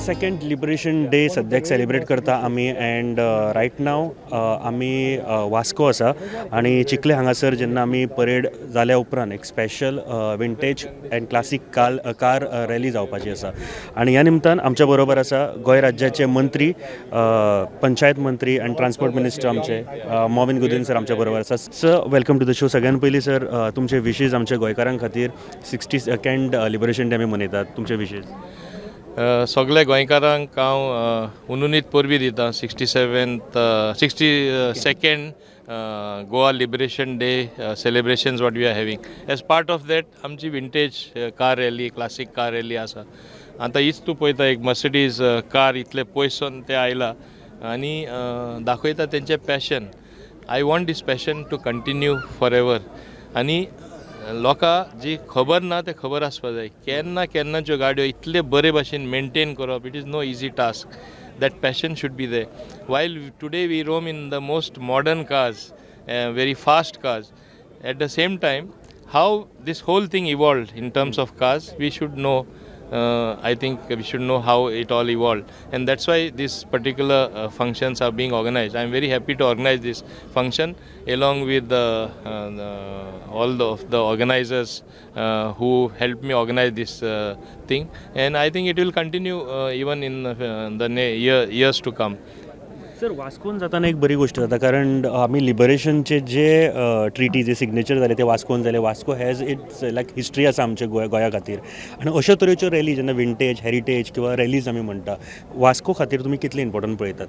62nd liberation day सद्याक celebrate करता आमी एंड रायट नाव आमी वास्को आसा आनी चिखले हांगासर जेन्ना आमी परेड जाल्या उपरांत एक special vintage and classic car rally जावपाची आसा आनी ह्या निमतान आमच्या बरोबर आसा गोंय राज्याचे मंत्री, पंचायत मंत्री आनी ट्रान्सपोर्ट मिनिस्टर आमचे मॉविन गुदिन्हो सर आमच्या बरोबर आसा. Sir, welcome to the show. सगळ्यान पयलीं सर, तुमचे विशीज आमच्या गोंयकारां खातीर. 62nd liberation day आमी मनयतात, तुमचे विशीज. सगल्या गोंयकारांक हांव उनुनीत परबीं दिता 62nd Goa Liberation Day celebrations what we are having. As part of that आमची vintage car rally, classic car rally आसा. आतां हीच तूं पळयता एक मर्सिडीज कार इतले पयसून ते आयला आनी दाखयता तेंचें passion. I want this passion to continue for ever. आनी लोकां जी खबर ना ते खबर आसपा जाय. केन्ना केन्नाच्यो गाडयो इतले बरे भाशेन मेंटेन करप, it is no easy task. That passion should be there. While today we roam in the most modern cars, very fast cars, at the same time how this whole thing evolved in terms of cars we should know. I think we should know how it all evolved, and that's why these particular functions are being organized. I am very happy to organize this function along with all the organizers who helped me organize this thing, and I think it will continue even in the years to come. Sir, वास्कोन जाताना एक बरी गोश्ट जाता कारण आमी लिबरेशनचे जे treaty जे signature जाले ते वास्कोन जाले. Vasco has its like history आसा आमच्या गोंया खातीर आनी अश्यो तरेच्यो रॅली जेन्ना विंटेज हेरिटेज किंवा रॅलीज आमी म्हणटा, वास्को खातीर तुमी कितले इम्पोर्टंट पळयतात?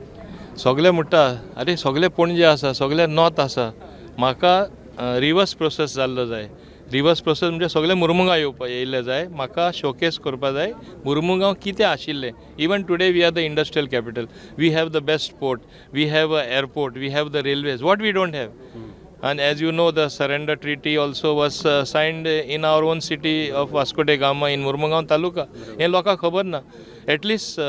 सगळे म्हणटा अरे सगळे पणजे आसा, सगळे नॉर्थ आसा, म्हाका रिवर्स प्रोसेस जाल्लो जाय. रिवर्स प्रोसेस म्हणजे सगळे मुर्मुगांव येवपा येयल्ले जाय, म्हाका शोकेस करपा जाय मुर्मुगांव कितें आशिल्लें. Even today we are the industrial capital, we have the best port, we have a airport, we have the railways, what we don't have. And as you know, the surrender treaty also was signed in our own city of Vasco da Gama in Mormugao taluka. हें लोकांक खबर ना. At least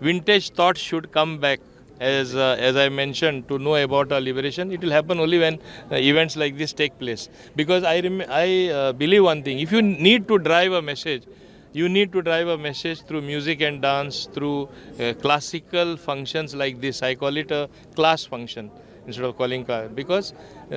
vintage thought should come back. As I mentioned, to know about our liberation, it will happen only when events like this take place. Because I believe one thing: if you need to drive a message, you need to drive a message through music and dance, through classical functions like this. I call it a class function instead of calling car, because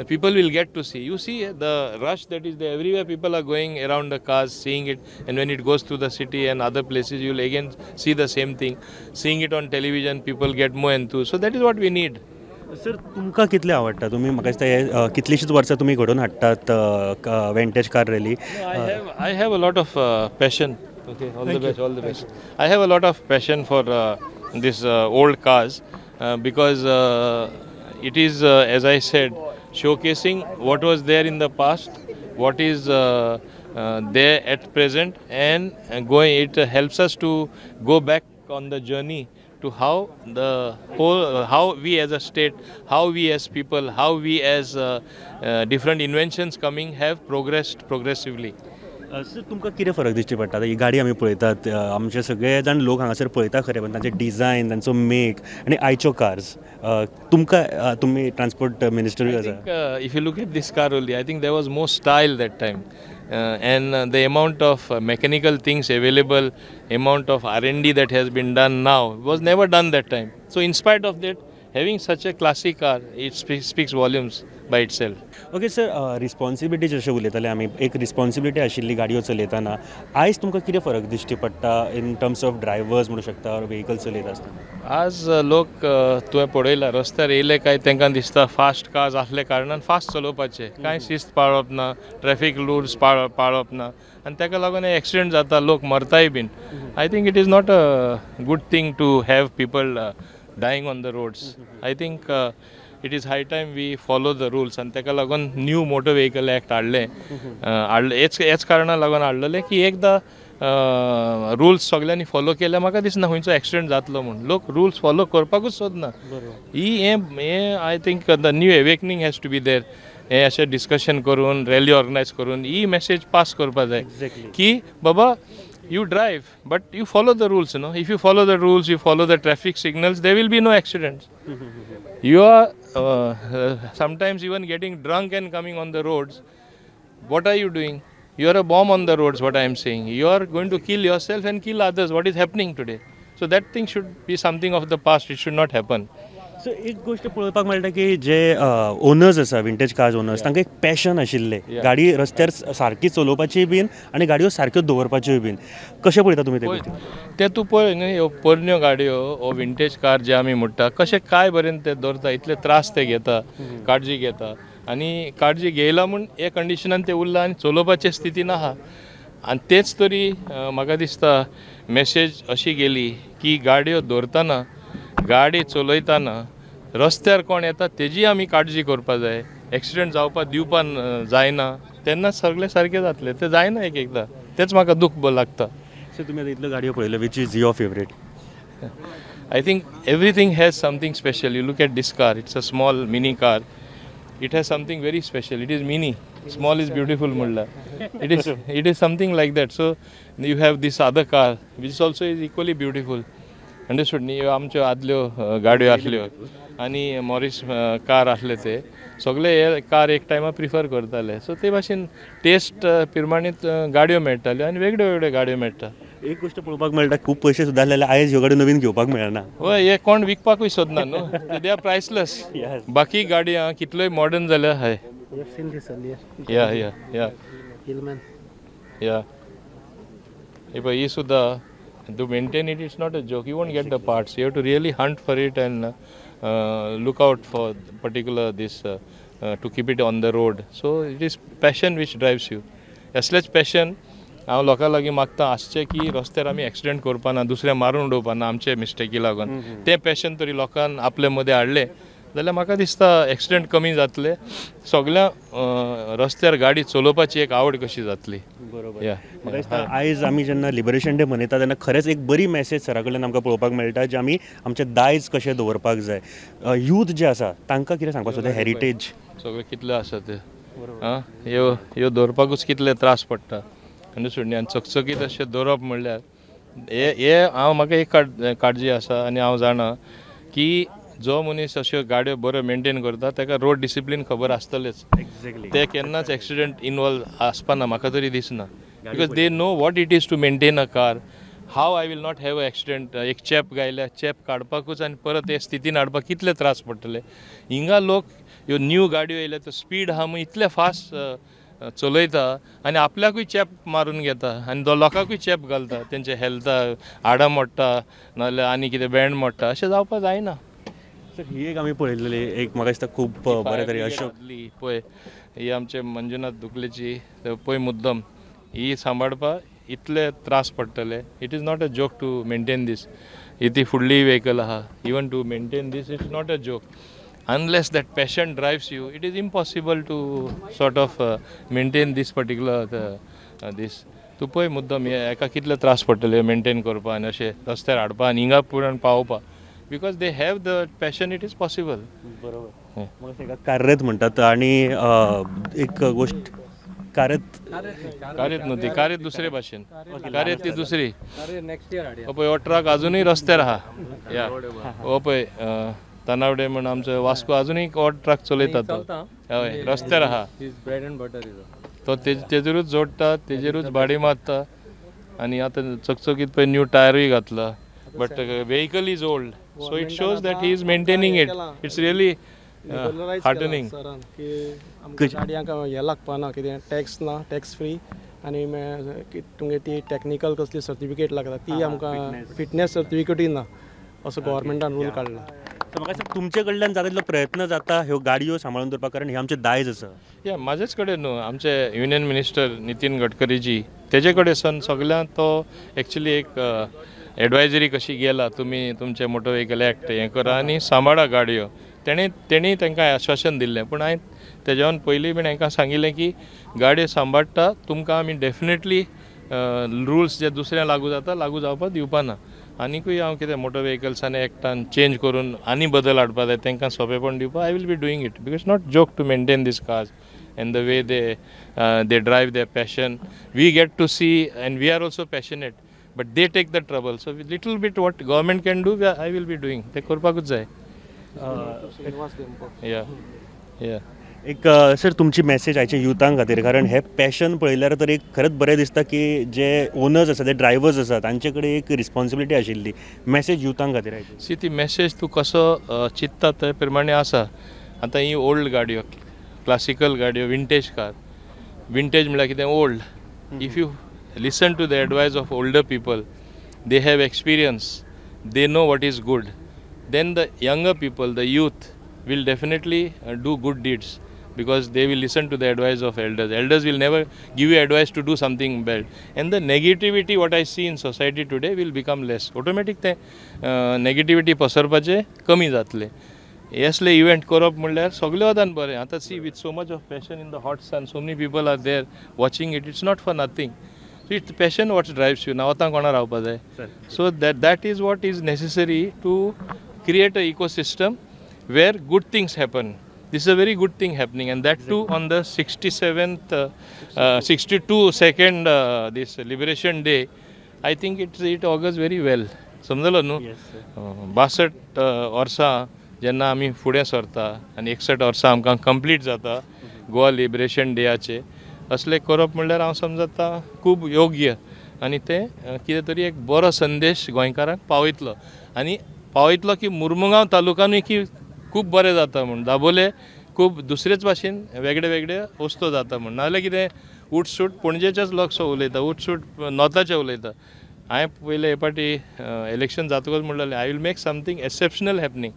people will get to see. You see the rush that is there everywhere. People are going around the cars, seeing it, and when it goes through the city and other places, you will again see the same thing. Seeing it on television, people get more enthused. So that is what we need. Sir, तुमकां कितलें आवडटा? तुमी म्हाका दिसता हे कितलीशीच वर्सां तुमी घडोवन हाडटात vintage car rally. I have a lot of passion. Okay, all the best, all the best. I have a lot of passion for this old cars because it is, as I said, showcasing what was there in the past, what is there at present, and going. It helps us to go back on the journey to how the whole, how we as a state, how we as people, how we as different inventions coming have progressed progressively. Sir, तुमकां कितें फरक दिश्टी पडटा? ही गाडी आमी पळयतात, आमचे सगळे जाण लोक हांगासर पळयता खरें, पण तांचे डिजायन, तांचो मेक आनी आयच्यो कार्स, तुमकां तुमी ट्रान्सपोर्ट मिनिस्टरूय आसा. If you look at this car only, I think there was more style that time, and the amount of mechanical things available, amount of R&D that has been done now was never done that time. So in spite of that, having such a classic car, it speaks volumes by itself. Okay sir, responsibility जशें उलयताले आमी, एक responsibility आशिल्ली गाडयो चलयतना, आयज तुमकां कितें फरक दिश्टी पडटा इन टर्म्स ऑफ ड्रायव्हर्स म्हणू शकता ऑर व्हेकल चलयता आसतना? आज लोक तुवें पळयला रस्त्यार येयले काय तांकां दिसता फास्ट कार्स आसले कारणान फास्ट चलोवपाचें, कांय शिस्त पाळप ना, ट्रॅफिक रुल्स पाळप ना, आनी ताका लागून एक्सिडंट जाता, लोक मरताय बीन. I think it is not a good thing to have people dying on the roads. I think it is high time we follow the rules. आनी ताका लागून न्यू मोटर व्हेकल एक्ट हाडलें, हेच कारणाक लागून हाडलेलें की एकदां रुल्स सगल्यांनी फॉलो केल्यार म्हाका दिसना खंयचो एक्सिडंट जातलो म्हूण. लोक रुल्स फॉलो करपाकूच सोदना. ही हें I think the new awakening has to be there. हें अशें डिस्कशन करून, रॅली ऑर्गनायज करून ही मॅसेज पास करपा जाय की बाबा you drive, but you follow the rules, you know. If you follow the rules, you follow the traffic signals, there will be no accidents. You are sometimes even getting drunk and coming on the roads. What are you doing? You are a bomb on the roads, what I am saying. You are going to kill yourself and kill others. What is happening today? So that thing should be something of the past, it should not happen. So एक गोष्ट पळोवपाक मेळटा की जे owners आसा, vintage cars owners, तांकां एक passion आशिल्लें गाडी रस्त्यार सारकी चलोवपाची बीन आनी गाडयो सारक्यो दवरपाच्योय बीन. कशें पळयता तुमी ते? ते तूं पळय न्ही, ह्यो पोरण्यो गाडयो वो विंटेज कार जे आमी म्हणटा, कशें काय बरेन ते दवरता, इतले त्रास ते घेता, काळजी घेता आनी काळजी घेयला म्हूण हे कंडिशनान ते उरला आनी चलोवपाचे स्थितीन आहा. आनी तेच तरी म्हाका दिसता मेसेज अशी गेली की गाडयो दवरतना, गाडी चलयतना रस्त्यार कोण येता तेजी आमी काळजी करपा जाय, एक्सिडंट जावपाक दिवपाक जायना, तेन्ना सगळें सारकें जातलें. तें जायना एक एकदां, तेंच म्हाका दूख लागता. सो तुमी आतां इतल्यो गाडयो पळयल्यो, which is your favourite? I think everything has something special. You look at this car, it's a small mini car. It has something very special. It is mini. Small is beautiful म्हणला. It is something like that. So you have this other car which also is equally beautiful. Understood न्ही? ह्यो आमच्यो आदल्यो गाडयो आसल्यो आनी Morris car आसले, ते सगळे हे कार एक टायमार प्रिफर करताले. सो ते भाशेन टेस्ट प्रमाणीत गाडयो मेळटाल्यो आनी वेगळ्यो वेगळ्यो गाडयो मेळटा. एक गोष्ट पळोवपाक मेळटा, खूब पयशे सुद्दां जाल्यार आयज ह्यो गाडयो नवीन घेवपाक मेळना. हय, हे कोण विकपाकूय सोदना न्हू, they are priceless. बाकी गाडी कितल्योय मॉडर्न जाल्यार हय. या या या या हे पळय, ही सुद्दां to maintain it, it's not a joke. You won't get the parts. You have to really hunt for it and look out for particular this to keep it on the road. So it is passion which drives you. असलेच passion हांव लोकां लागीं मागता आसचें की रस्त्यार आमी accident करपा ना, दुसऱ्या मारून उडोवपा ना आमचे मिस्टेकी लागून. तें पॅशन तरी लोकांक आपले मदें हाडलें जाल्यार म्हाका दिसता एक्सिडंट कमी जातले, सगळ्या रस्त्यार गाडी चलोवपाची एक आवड कशी जातली. बरोबर. म्हाका दिसता आयज आमी जेन्ना लिबरेशन डे मनयता तेन्ना खरेंच एक बरी मॅसेज सरा कडल्यान आमकां पळोवपाक मेळटा, जे आमी आमचें दायज कशें दवरपाक जाय. यूथ जे आसा तांकां कितें सांगपाक सोदता? हेरिटेज सगळें कितलें आसा तें आं, ह्यो ह्यो दवरपाकूच कितले त्रास पडटा. अंडरस्टूड न्ही? आनी चकचकीत अशें दवरप म्हणल्यार हे हे हांव म्हाका एक काळजी आसा आनी हांव जाणा की जो मनीस अश्यो गाडयो बऱ्यो मेंटेन करता ताका रोड डिसिप्लीन खबर आसतलेच. एक्झॅक्टली. ते केन्नाच एक्सिडंट इनवॉल्व आसपाना म्हाका तरी दिसना, because they know what it is to maintain a car. How I will not have a accident. एक चेप गायल्यार चेप काडपाकूच आनी परत हे स्थितीन हाडपाक कितले त्रास पडटले. हिंगा लोक ह्यो न्यू गाडयो येयल्या तो स्पीड आहा म्हूण इतले फास्ट चलयता आनी आपल्याकूय चेप मारून घेता आनी लोकांकूय चेप घालता, तेंचे हेल्था हाडां मोडटा नाजाल्यार आनी कितें बँड मोडटा. अशें जावपाक जायना. सर ही एक आमी पळयलेली एक म्हाका दिसता खूब बरें तरेन अशोक पळय, ही आमचे मंजुनाथ दुकलेची पळय मुद्दम ही सांबाळपाक इतले त्रास पडटले. It is not a joke to maintain this. ही ती फुडली व्हेकल आहा, even to maintain this it's not a joke. Unless that passion drives you, it is impossible to sort of maintain this particular this. तूं पळय मुद्दम हे एका कितले त्रास पडटले मेंटेन करपाक आनी अशें रस्त्यार हाडपा आनी हिंगा पुरण पावोवपाक. Because they have the passion, it is possible. बरोबर. म्हाका कार्यरत म्हणटात आनी एक गोष्ट कारत कार्यत न्हू ती कार्यत दुसरे भाशेन, कार्यत ती दुसरी. हो पळय हो ट्रक अजुनूय रस्त्यार आहा. या हो पळय तानावडे म्हण आमचो वास्को अजुनूय हो ट्रक चलयता तो. हय, रस्त्यार आहा तो, तेजेरूच जोडटा, तेजेरूच भाडी मारता आनी आतां चकचकीत पळय न्यू टायरूय घातला. But vehicle is old, so it shows that he is maintaining it. It's really heartening. गाडयांक हें लागपाना कितें टॅक्स ना, टॅक्स फ्री आनी तुमगे ती टॅक्निकल कसली सर्टिफिकेट लागता ती आमकां फिटनेस सर्टिफिकेटूय ना, असो गव्हर्मेंटान रूल काडला. म्हाका दिसता तुमचे कडल्यान जाता तितलो प्रयत्न जाता ह्यो गाडयो सांबाळून दवरपाक, कारण हें आमचें दायज आसा. या म्हाजेच कडेन न्हू, आमचे युनियन मिनिस्टर नितीन गडकरीजी तेजे कडेन सन सगळ्यांक तो एक्चुली एक एडवायजरी कशी गेला, तुमी तुमचे मोटर व्हेकल एक्ट हें करा आनी सांबाळा गाडयो. तेणी तांकां आश्वासन दिल्लें. पूण हांवें तेज्यान पयलीं बीन हांकां सांगिल्लें की गाडयो सांबाळटा तुमकां आमी डेफिनेटली रुल्स जे दुसऱ्या लागू जाता लागू जावपाक दिवपा ना. आनीकूय हांव कितें मोटर व्हेकल्सांनी एक्टान चेंज करून आनी बदल हाडपा जाय, तांकां सोंपेपण दिवपाक I will be doing it, because not joke to maintain these cars and the way they drive their passion. We get to see and we are also passionate, but they take the trouble. So little bit what government can do, I will be doing. ते करपाकूच जाय. या या. एक sir तुमची message आयच्या युथां खातीर, कारण हे पॅशन पळयल्यार तर एक खरेंच बरें दिसता की जे ओनर्स आसा, जे ड्रायवर्स आसा तांचे कडेन एक रिस्पॉन्सिबिलिटी आशिल्ली. मॅसेज युथां खातीर आयची. सी ती मॅसेज तूं कसो चिंतता ते प्रमाणे आसा. आतां ही ओल्ड गाडयो, क्लासिकल गाडयो, विंटेज कार, विंटेज म्हणल्यार कितें old. If you listen to the advice of older people, they have experience, they know what is good, then the younger people, the youth will definitely do good deeds because they will listen to the advice of elders. Elders will never give you advice to do something bad. And the negativity what I see in society today will become less. Automatic ते negativity पसरपाचे कमी जातले. असले event करप म्हणल्यार सगळे वतान बरें. आतां see with so much of passion in the hot sun, so many people are there watching it, it's not for nothing. So it's passion what drives you. ना वतां कोणा रावपा जाय. So that is what is necessary to create a ecosystem where good things happen. This is a very good thing happening, and that too on the 67th, 62nd this Liberation Day. I think it augurs very well. समजलो न्हू? 62 वर्सां जेन्ना आमी फुडें सरता आनी 61 वर्सां आमकां कंप्लीट जाता गोवा लिबरेशन डेयाचे, असले करप म्हणल्यार हांव समजता खूब योग्य आनी तें कितें तरी एक बरो संदेश गोंयकारांक पावयतलो आनी पावयतलो की मुर्मुगांव तालुकानूय की खूब बरें जाता म्हूण, दाबोले खूब दुसरेच भाशेन वेगळे वेगळे वस्तू जाता म्हूण. नाजाल्यार कितें उठसूट पणजेचेच लोक सो उलयता, उठसूट नॉर्थाचे उलयता. हांवें पयले हे फावटी इलेक्शन जातकच म्हणलेलें I will make something exceptional happening.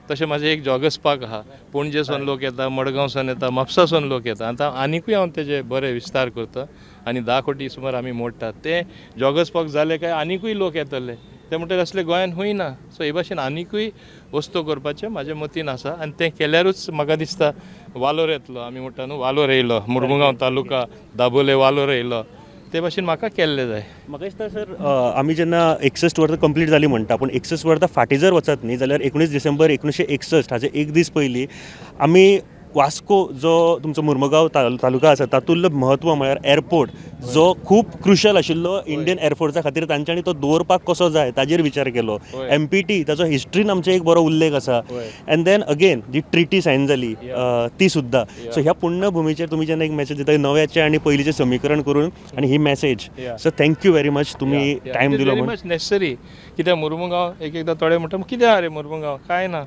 तशें म्हाजें एक जॉगर्स पार्क आहा, पणजेसून लोक येता, मडगांवसून येता, म्हापसासून लोक येता. आतां आनिकूय हांव तेजे बरे विस्तार करता आनी 10 कोटी सुमार आमी मोडटात. ते जॉगर्स पार्क जाले काय आनिकूय लोक येतले, ते म्हणटात असले गोंयान खंय ना. सो हे भाशेन आनिकूय वस्तू करपाचें म्हाज्या मतीन आसा आनी तें केल्यारूच म्हाका दिसता वालोर येतलो. आमी म्हणटा न्हू वालोर येयलो, मुर्मुगांव तालुका दाबोले वालोर येयलो, ते भाशेन म्हाका केल्लें जाय. म्हाका दिसता सर आमी जेन्ना 61 वर्सां कंप्लीट जाली म्हणटा, पूण 61 वर्सां फाटीं जर वचत न्ही जाल्यार 19 डिसेंबर 1961 हाजे एक दीस पयलीं आमी वास्को जो तुमचो मुर्मुगांव तालुका आसा तातूंतलो म्हत्व म्हळ्यार एअरपोर्ट जो खूब क्रुशल आशिल्लो इंडियन एअरफोर्सा खातीर, तांच्यांनी तो दवरपाक कसो जाय ताजेर विचार केलो. एमपीटी ताचो हिस्ट्रीन आमचो एक बरो उल्लेख आसा. And then again ji treaty Sion जाली ती सुद्दां. सो ह्या पुण्यभुमीचेर तुमी जेन्ना एक मॅसेज दिता नव्याचें आनी पयलींचें समीकरण करून आनी ही message, so thank you very much तुमी टायम दिलो. Very much necessary. कित्याक मुर्मुगांव एक एकदां थोडे म्हणटा कितें आरे मुर्मुगांव कांय ना,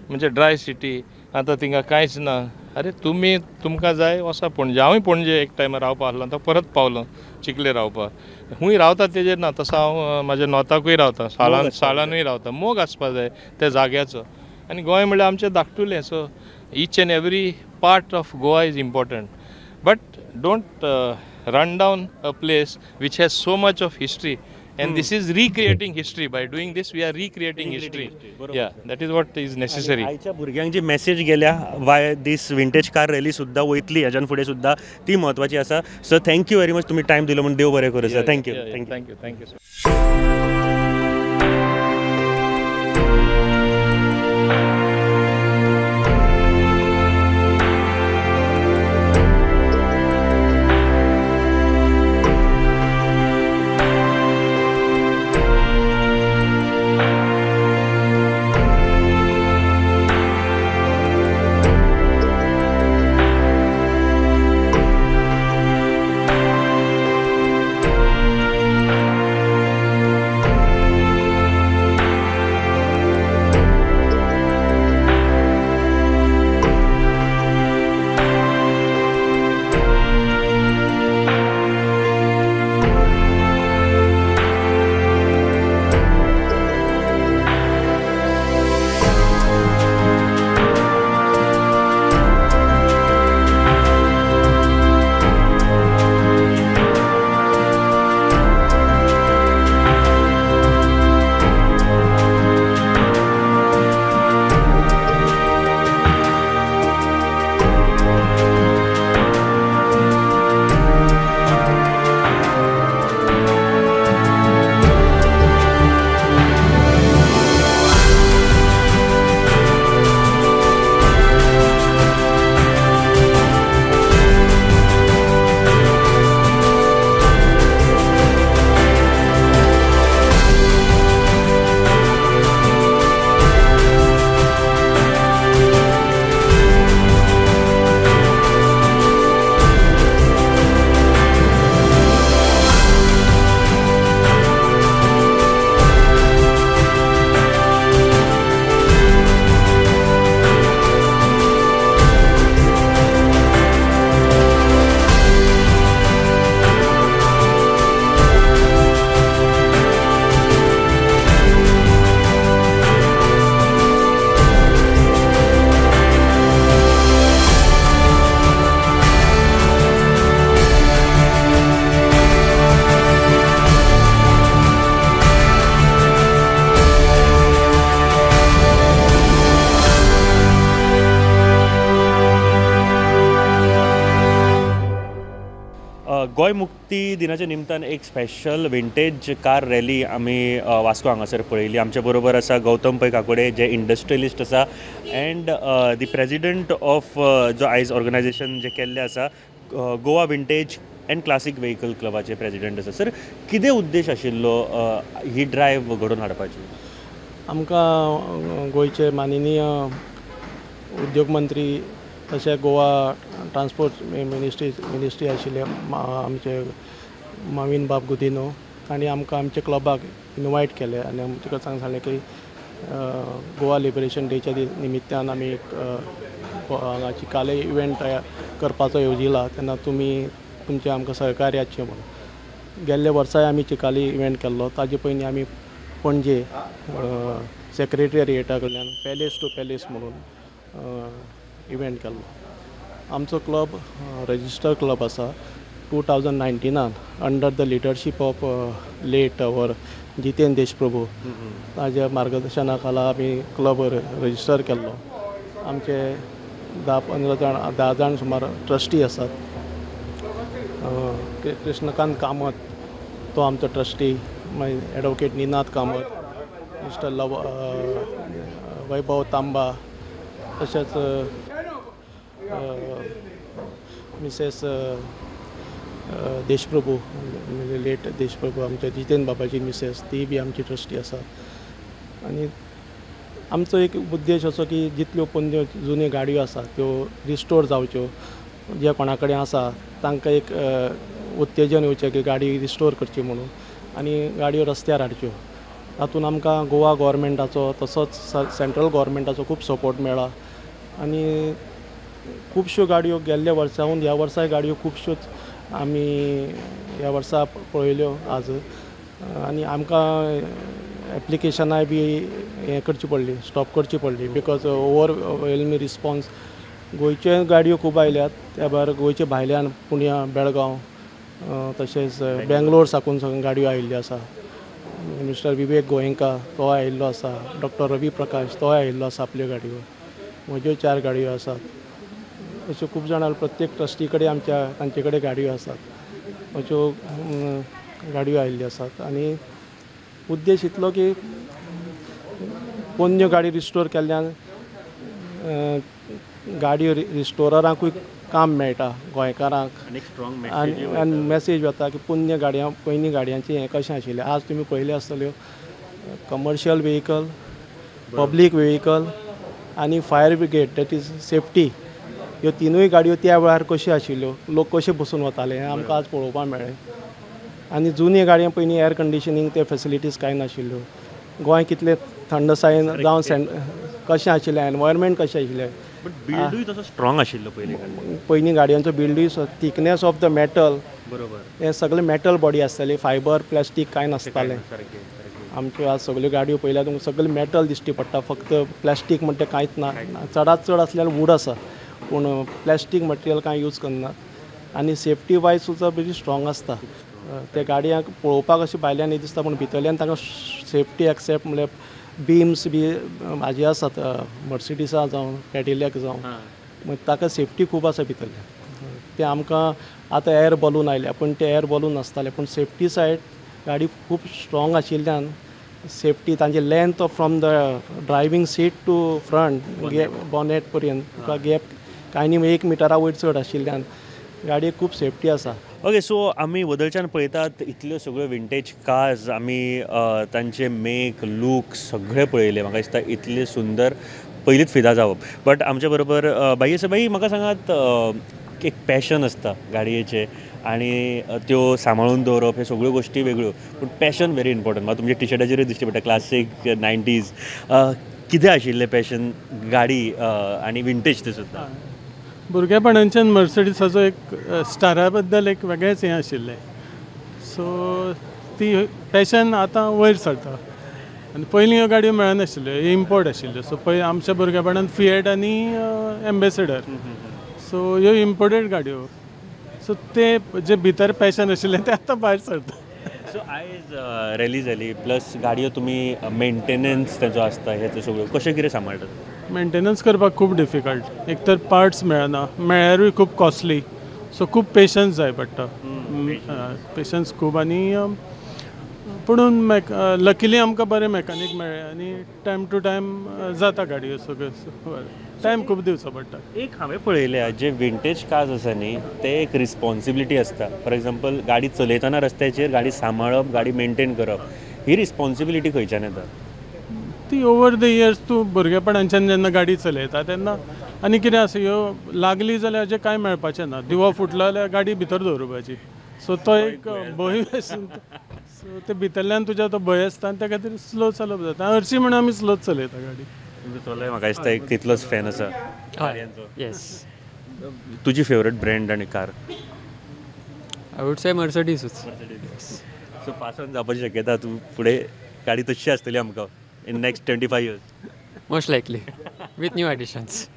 म्हणजे ड्राय सिटी, आतां थिंगा कांयच ना. अरे तुमी तुमकां जाय वसा पणजे. हांवूय पणजे एक टायमार रावपा आसलो, आतां परत पावलो चिखले रावपाक. खूंय रावता तेजेर ना, तसो हांव म्हाज्या नॉर्थाकूय रावता, साळानूय रावता. मोग आसपा जाय त्या जाग्याचो. आनी गोंय म्हणल्यार आमचें धाकटुलें. So each and every part of Goa is important, but don't run down a place which has so much of history. And this is recreating history. By doing this, we are recreating history. Yeah, that is what is necessary. आयच्या भुरग्यांक जी message गेल्या by this vintage car rally सुद्दां वयतली हेज्यान फुडें सुद्दां ती म्हत्वाची आसा. So thank you very much, तुमी टायम दिलो म्हूण देव बरें करूं sir. Thank you. Thank you. Thank you sir. Goa मुक्ती दिनाच्या निमतान एक स्पेशल विंटेज कार रॅली आमी वास्को हांगासर पळयली. आमच्या बरोबर आसा गौतम पै काकोडे जे इंडस्ट्रियलिस्ट आसा एंड the president of जो आयज ऑर्गनायजेशन जे केल्लें आसा Goa vintage and classic vehicle क्लबाचे president आसा. सर, कितें उद्देश आशिल्लो ही ड्रायव्ह घडोवन हाडपाची? आमकां गोंयचे माननीय उद्योग मंत्री तशें गोवा ट्रान्सपोर्ट मिनिस्ट्री आशिल्ले आमचे माविन बाब गुदिनो तांणी आमकां आमच्या क्लबाक इनवायट केले आनी आमचे कडेन सांगलें की गोवा लिबरेशन डेच्या निमित्तान आमी एक हांगा चिकाले इव्हेंट करपाचो येवजिला, तेन्ना तुमी तुमचें आमकां सहकार्य आसचें म्हणून. गेल्ले वर्साय आमी चिकाली इव्हेंट केल्लो, ताजे पयलीं आमी पणजे सेक्रेटेरिएटा कडल्यान पॅलेस टू पॅलेस म्हणून इव्हेंट केल्लो. आमचो क्लब रजिस्टर्ड क्लब आसा. 2019 under the leadership of late our Jiten Deshprabhu ताज्या मार्गदर्शना खाला आमी क्लब रजिस्टर केल्लो. आमचे 10-15 जाण 10 जाण सुमार ट्रस्टी आसात. कृष्णकांत कामत तो आमचो ट्रस्टी, मागीर advocate Ninad Kamat, mister love वैभव तांबा, तशेंच मिसेस देशप्रभू म्हणजे लेट देशप्रभू आमच्या जितेन बाबाची मिसेस, ती बी आमची ट्रस्टी आसा. आनी आमचो एक उद्देश असो की जितल्यो पोन्न्यो जुन्यो गाडयो आसा त्यो रिस्टोर जावच्यो, जे कोणा कडेन आसा तांकां एक उत्तेजन येवचें की गाडी रिस्टोर करची म्हणून आनी गाडयो रस्त्यार हाडच्यो. तातूंत आमकां गोवा गोवोरमेंटाचो तसोच सेंट्रल गोवोरमेंटाचो खूब सपोर्ट मेळ्ळा आनी खुबश्यो गाडयो गेल्ल्या वर्साहून ह्या वर्साय गाडयो खुबश्योच आमी ह्या वर्सा पळयल्यो आज. आनी आमकां एप्लिकेशनाय बी हें करची पडली, स्टॉप करची पडली because overwhelming response. गोंयच्यो गाडयो खूब आयल्यात, त्या भायर गोंयचे भायल्यान पुण्या, बेळगांव तशेंच बेंगलोर साकून सगळ्यो गाडयो आयिल्ल्यो आसा. मिस्टर विवेक गोयंका तो आयिल्लो आसा, डॉक्टर रवी प्रकाश तो आयिल्लो आसा आपल्यो गाडयो, म्हज्यो 4 गाडयो आसात. अश्यो खूब जाणां प्रत्येक ट्रस्टी कडेन आमच्या तांचे कडेन गाडयो आसात, अश्यो गाडयो आयिल्ल्यो आसात. आनी उद्देश इतलो की पोन्न्यो गाडी रिस्टोर केल्ल्यान गाडयो रिस्टोरांकूय काम मेळटा गोंयकारांक, आनी मॅसेज वता की पोन्न्या गाडयां पयलीं गाडयांचें हें कशें आशिल्लें. आज तुमी पळयल्यो आसतल्यो कमर्शियल व्हेकल, पब्लीक व्हेकल आनी fire brigade, that is safety, ह्यो तिनूय गाडयो त्या वेळार कश्यो आशिल्ल्यो, लोक कशे बसून वताले हें आमकां आज पळोवपाक मेळ्ळें. आनी जुन्या गाडयां पयलीं एयर कंडिशनींग ते फेसिलिटीज कांय नाशिल्ल्यो. गोंय कितलें थंडसायेन जावं कशें आशिल्लें, एनवायरमेंट कशें आशिल्लें, बिल्डूय तसो स्ट्रॉंग आशिल्लो पयलीं. पयलीं गाडयांचो बिल्डूय थिकनेस ऑफ the metal, बरोबर, हें सगळें मेटल बॉडी आसताली, फायबर प्लास्टीक कांय नासतालें. आमच्यो आज सगळ्यो गाडयो पळयल्यार तुमकां सगळें मेटल दिश्टी पडटा, फक्त प्लास्टीक म्हणटा कांयच ना. चडांत चड आसल्यार वूड आसा, पूण प्लास्टीक मटेरियल कांय यूज करनात. आनी सेफ्टी वायज सुद्दां बरी स्ट्रॉंग आसता. ते गाडयांक पळोवपाक अशें भायल्यान हें दिसता, पूण भितरल्यान तांकां सेफ्टी एक्सेप्ट म्हणल्यार बिम्स बी हाजे आसात, मर्सिडिसा जावं कॅडिलॅक जावं, मागीर ताका सेफ्टी खूब आसा भितरल्यान. ते आमकां आतां एअर बलून आयल्या, पूण ते एअर बलून नासताले, पूण सेफ्टी सायड गाडी खूब स्ट्रॉंग आशिल्ल्यान सेफ्टी तांचे length of from the driving seat to front bonnet पर्यंत तुका गॅप कांय न्ही 1 मिटरा वयर चड आशिल्ल्यान गाडयेक खूब सेफ्टी आसा. ओके, सो आमी वदळच्यान पळयतात इतल्यो सगळ्यो विंटेज कार्स आमी तांचे मेक लूक सगळे पळयले. म्हाका दिसता इतले सुंदर पयलींच फिदा जावप. बट आमचे बरोबर बाई आसा. बाई, म्हाका सांगात, एक पॅशन आसता गाडयेचें आनी त्यो सांबाळून दवरप, हे सगळ्यो गोश्टी वेगळ्यो, पूण पॅशन व्हेरी इम्पॉर्टंट. म्हाका तुमच्या टिशर्टाचेरूय दिश्टी पडटा क्लासीक 90s. कितें आशिल्लें पॅशन गाडी आनी विंटेज तें सुद्दां? भुरगेपणाच्यान मर्सिडीसाचो एक स्टारा बद्दल एक वेगळेंच हें आशिल्लें, सो ती पॅशन आतां वयर सरता. आनी पयलीं ह्यो गाडयो मेळनाशिल्ल्यो, इम्पोर्ट आशिल्ल्यो. सो पयलीं आमच्या भुरगेपणान फिएट आनी एम्बेसिडर, सो ह्यो इम्पोर्टेड गाडयो, सो ते जे भितर पॅशन आशिल्लें तें आतां भायर सरता. सो आयज रॅली जाली, प्लस गाडयो तुमी मेंटेनन्स तेजो आसता, हें सगळ्यो कशें कितें सांबाळटात? मेंटेनन्स करपाक खूब डिफिकल्ट, एक तर पार्ट्स मेळना, मेळ्ळ्यारूय खूब कॉस्टली, सो खूब पेशन्स जाय पडटा. पेशन्स खूब. आनी पुणून लकीली आमकां बरे मेकानीक मेळ्ळे आनी टायम टू टायम जाता गाडयो सगळ्यो, टायम खूब दिवचो पडटा. एक हांवें पळयल्या जे विंटेज कार्स आसा न्ही ते एक रिस्पॉन्सिबिलिटी आसता. फॉर एग्जाम्पल गाडी चलयतना रस्त्याचेर गाडी सांबाळप, गाडी मेंटेन करप, ही रिस्पॉन्सिबिलिटी खंयच्यान येता? ती ओवर the years तूं भुरगेपणाच्यान जेन्ना गाडी चलयता तेन्ना. आनी कितें आसा, ह्यो लागली जाल्यार अशें कांय मेळपाचें ना, दिवो फुटलो जाल्यार गाडी भितर दवरुपाची. सो तो एक भंय, सो ते भितरल्यान तुज्या तो भंय आसता आनी त्या खातीर स्लो चलप जाता. हरशीं म्हणून आमी स्लोच चलयता गाडी. तुमचो चलोय म्हाका दिसता एक तितलोच फॅन आसा. येस. तुजी फेवरेट ब्रँड आनी car? I would say मर्सडीसूच. So pass on जावपाची शक्यता तूं फुडें गाडी तशी आसतली आमकां in next 25 years? Most likely with new additions.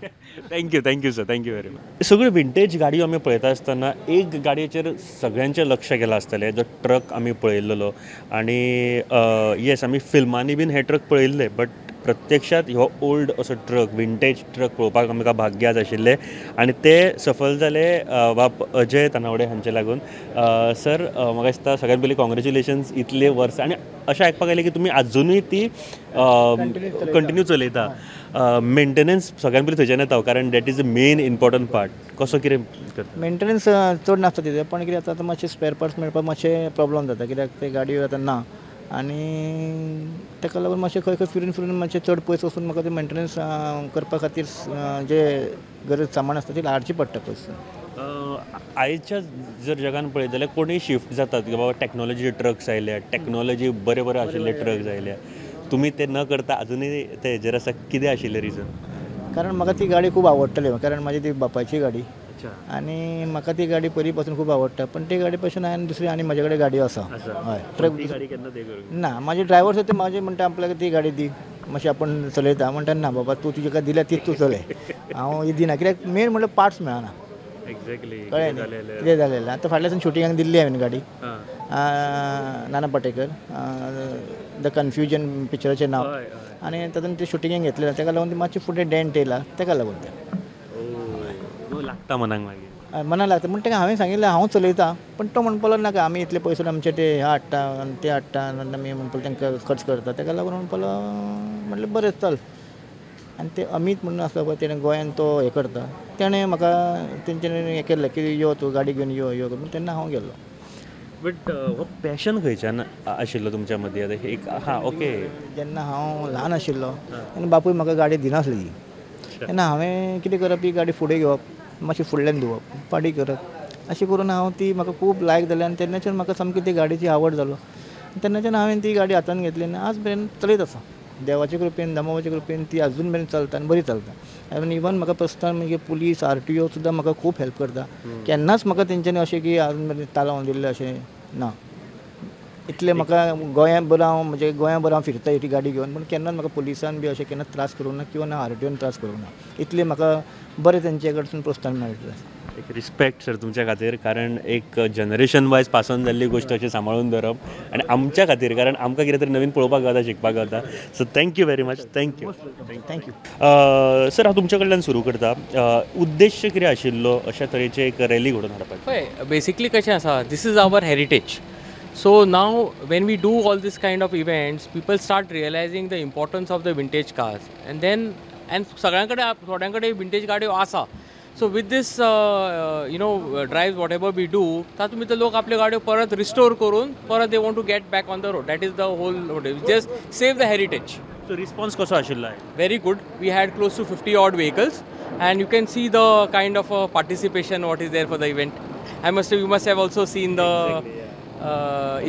Thank you, thank you sir, thank you very much. सगळ्यो विंटेज गाडयो आमी पळयता आसतना एक गाडयेचेर सगळ्यांचें लक्ष गेलां आसतलें, जो ट्रक आमी पळयल्लो. आनी येस आमी फिल्मांनी बीन हे ट्रक पळयल्ले, बट प्रत्यक्षात हो ओल्ड असो ट्रक, विंटेज ट्रक पळोवपाक आमकां भाग्य आज आशिल्लें आनी ते सफल जाले बाब अजय तानावडे हांचे लागून. सर म्हाका दिसता सगळ्यात पयलीं कॉंग्रेच्युलेशन्स, इतले वर्सां आनी अशें आयकपाक आयलें की तुमी आजुनूय ती कंटिन्यू चलयता. मेंटेनन्स सगळ्यान पयलीं थंयच्यान येता, कारण that is the main important part. कसो कितें करता? मेंटेनन्स चड नासता तितलें, पण कितें जाता आतां मातशें स्पेर पार्ट्स मेळपाक मातशें प्रॉब्लम जाता, कित्याक ते गाडयो आतां ना आनी ताका लागून मातशें खंय खंय फिरून फिरून मातशें चड पयस वचून म्हाका ते मेंटेनन्स करपा खातीर जे गरज सामान आसता ती हाडची पडटा पयस. आयच्या जर जगान पळयत जाल्यार कोणूय शिफ्ट जातात की बाबा टॅक्नोलॉजी ट्रक्स आयल्या, टॅक्नोलॉजी बरे बरे आशिल्ले ट्रक्स आयल्या, तुमी ते न करता अजुनूय ते हेजेर आसा, कितें आशिल्लें रिजन? कारण म्हाका ती गाडी खूब आवडटली, कारण म्हाजी ती बापायची गाडी आनी म्हाका ती गाडी पयलीं पासून खूब आवडटा. पण ती गाडी पासून हांवें दुसरी आनी म्हाजे कडेन गाडयो आसा. हय, ट्रक ना, म्हाजे ड्रायवर सुद्दां ते म्हाजे म्हणटा आपल्याक ती गाडी दी मातशी आपूण चलयता, म्हणटा ना बाबा तूं तुजे दिल्या तीच तूं चलय, हांव ही दिना. कित्याक मेन म्हणल्यार पार्ट्स मेळना. एक्झॅक्टली, कळ्ळें न्ही कितें जालेलें. आतां फाटल्यान शुटिंगाक दिल्ली हांवें गाडी, नाना पाटेकर the confusion पिक्चराचें नांव, आनी तातूंत ते शुटिंगाक घेतलें, ताका लागून ती मातशी फुडें डेंट येयला, ताका लागून तें लागता मनाक मागीर, मनाक लागता. म्हण ताका हांवें सांगिल्लें हांव चलयता, पण तो म्हणपाक लागलो नाका आमी इतले पयशे आमचे ते हे हाडटा आनी ते हाडटा आनी आमी म्हणपाक तांकां खर्च करता, ताका लागून म्हणपाक लागलो म्हटलें बरें चल. आनी ते अमीत म्हणून आसलो पळय, तेणें गोंयान तो हें करता, तेणें म्हाका तेंच्यांनी हें केल्लें की यो तूं गाडी घेवन यो यो म्हूण, तेन्ना हांव गेल्लो. बट हो पॅशन खंयच्यान आशिल्लो तुमच्या मदीं? आतां एक हां ओके, जेन्ना हांव ल्हान आशिल्लो तेन्ना बापूय म्हाका गाडी दिनासली, तेन्ना हांवें कितें करप, ही गाडी फुडें घेवप, मातशी फुडल्यान धुवप, फाटीं करप, अशें करून हांव ती म्हाका खूब लायक जाली आनी तेन्नाच्यान म्हाका सामकी ती गाडयेची आवड जालो. तेन्नाच्यान हांवें ती गाडी हातान घेतली आनी आज मेरेन चलयत आसा. देवाचे कृपेन, दामोबाच्या कृपेन ती अजून मेरेन चलता आनी बरी चलता. आनी इवन म्हाका प्रस्तान म्हणजे पुलीस, RTO सुद्दां म्हाका खूब हेल्प करता. केन्नाच म्हाका तेंच्यांनी अशें की अजून मेरेन तालावन दिल्लें अशें ना. इतलें म्हाका गोंया बरो हांव म्हणजे गोंया बरो हांव फिरता ही गाडी घेवन, पूण केन्नाच म्हाका पुलिसान बी अशें केन्नाच त्रास करूंक ना किंवा ना RTOन त्रास करूंक ना. इतलें म्हाका बरें तेंचे कडसून प्रोत्साहन मेळटलें. एक रिस्पेक्ट सर तुमच्या खातीर, कारण एक जनरेशन वायज पास ऑन जाल्ली गोश्ट अशी सांबाळून दवरप आनी आमच्या खातीर, कारण आमकां कितें तरी नवीन पळोवपाक गावता, शिकपाक गावता. So thank you very much. Thank you. Thank you sir. हांव तुमच्या कडल्यान सुरू करता. उद्देश्य कितें आशिल्लो अशा तरेचे एक रॅली घडोवन हाडपाक? पळय बेसिकली कशें आसा, this is our heritage. So now when we do all this kind of events, people start realizing the importance of the vintage cars, and then and सगळ्यां कडेन थोड्यां कडेन विंटेज गाडयो आसा. So with this you know drive whatever we do, तातूंत भितर लोक आपल्यो गाडयो परत रिस्टोर करून परत they want to get back on the road. That is the whole, just save the heritage. So response कसो आशिल्लो? Very good. We had close to 50 odd vehicles and you can see the kind of participation what is there for the event. I must you must have also seen the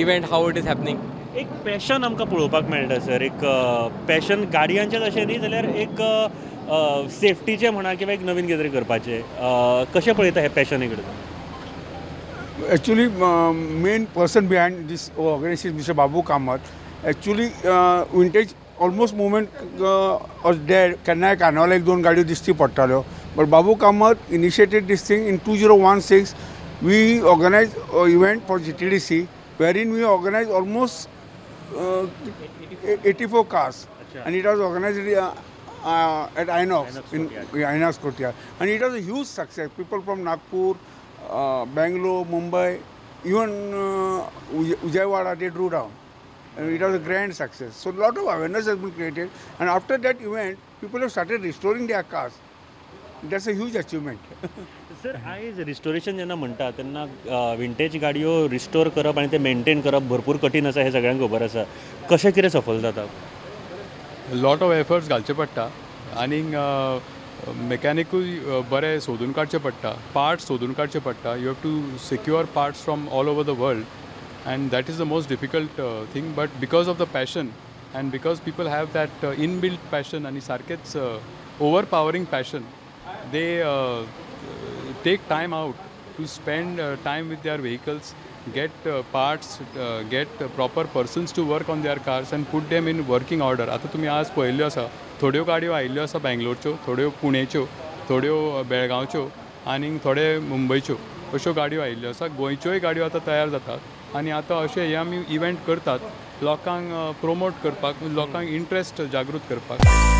event how it is happening. एक passion आमकां पळोवपाक मेळटा sir, एक passion गाडयांचें अशें न्ही जाल्यार एक सेफ्टीचें म्हणा किंवा एक नवीन कितें तरी करपाचें, कशें पळयता हें पॅशन कडेन? Actually main person behind this organization mister Babu Kamat. Actually vintage almost movement was dead. केन्नाय कार्नावाल एक दोन गाडयो दिश्टी पडटाल्यो, but Babu Kamat initiated this thing in 2016. We organize event for GTDC wherein we organize almost 84 cars. And it was organized at Inox, in Inox Courtyard, and it was a huge success. People from Nagpur, Bangalore, Mumbai, Even Vijayawada they drew down. And it was a grand success. So a lot of awareness has been created, and after that event, people have started restoring their cars. That's a huge achievement. Sir, आयज restoration जेन्ना म्हणटा तेन्ना vintage गाडयो restore करप आनी ते maintain करप भरपूर कठीण आसा हें सगळ्यांक खबर आसा. कशें कितें सफल जाता? लॉट ऑफ एफर्ट्स घालचे पडटा आनीक मेकॅनिकूय बरे सोदून काडचे पडटा, पार्ट्स सोदून काडचे पडटा. You have to secure parts from all over the world and that is the most difficult thing. But because of the passion and because people have that inbuilt passion आनी सारकेच over powering passion, they take time out to spend time with their vehicles, get parts, get proper persons to work on their cars and put them in working order. आतां तुमी आज पळयल्ल्यो आसा, थोड्यो गाडयो आयिल्ल्यो आसा बेंगलोरच्यो, थोड्यो पुणेच्यो, थोड्यो बेळगांवच्यो आनी थोडे मुंबयच्यो, अश्यो गाडयो आयिल्ल्यो आसा. गोंयच्योय गाडयो आतां तयार जातात आनी आतां अशे हे आमी इव्हेंट करतात लोकांक प्रोमोट करपाक, लोकांक इंट्रस्ट जागृत करपाक.